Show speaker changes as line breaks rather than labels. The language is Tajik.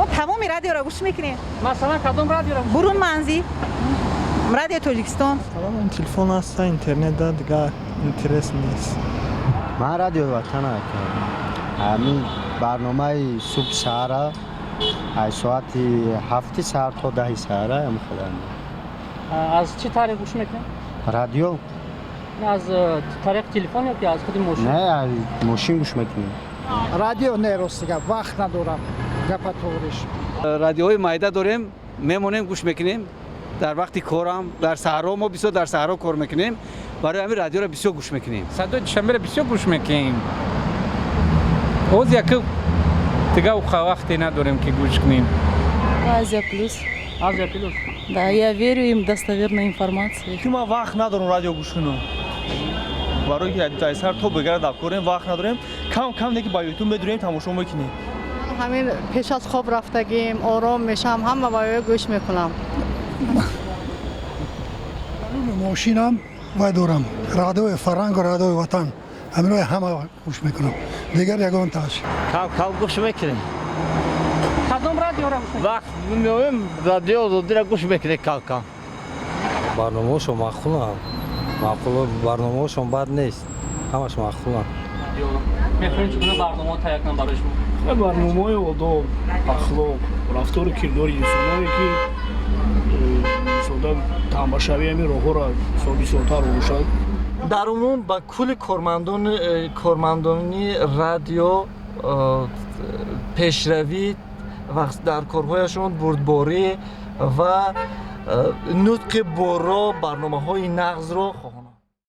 Мо тамоми радиоро гӯш мекунем.
Масалан, кадом радиоро?
Бурун манзил, Радиои Тоҷикистон.
Салом, телефон аста, интернет да, дигар интерес нест.
Ман Радиои Ватан, ҳамин барномаи субҳ саҳара, аз соати 7-и саҳар то 10-и саҳара ам худам.
Аз чӣ тариқ гӯш мекунед?
Радио.
Аз тариқи телефон ё ки аз худи мошин?
Не, аз мошин гӯш мекунем.
Радио не, рости гап, вақт надорам, гапа тоғриш.
Радиоҳои майда дорем, мемонем, гӯш мекунем дар вақти корам, дар саҳро. Мо бисёр дар саҳро кор мекунем, барои ҳамин радиоро бисёр гӯш мекунем.
Садои Душанберо бисёр гӯш мекунем. Ҳоз яки дига вақте надорем, ки гӯш кунем.
Азия Плюс.
Азия Плюс.
Да, я верю им, достоверной информации.
Ки ман вақт надорам радио гӯш кунам, барои ки аз сар то бегара дар корем, вақт надорем. Кам кам неки ба Ютуб медурем, тамошо мекунем.
Ҳамин пеш аз хоб рафтагим, ором мешавам, ҳама ваё гӯш мекунам.
Мошинам вай дорам, Радиои Фарангу Радиои Ватан, ҳаминои ҳама гӯш мекунам, дигар ягон таш.
Кам кам гӯш мекунем.
Кадом радиоро гӯш?
Вақт меоем, Радио Озодиро гӯш мекунем кам кам.
Барномаҳошон маъқуланд, маъқул, барномаҳошон бад нест, ҳамаш маъқуланд.
Мехоҳем чӣ гуна барномаҳо тайёр кунам барои шумо?
Барномаҳои одоб, ахлоқ, рафтору кирдори инсоное, ки сода тамбашавии ҳамин роҳҳоро бисёртар бошад.
Дар умум ба кулли кормандони радио пешравӣ ва дар корҳояшон бурдборӣ ва нутқи боро, барномаҳои нағзро хоҳонам.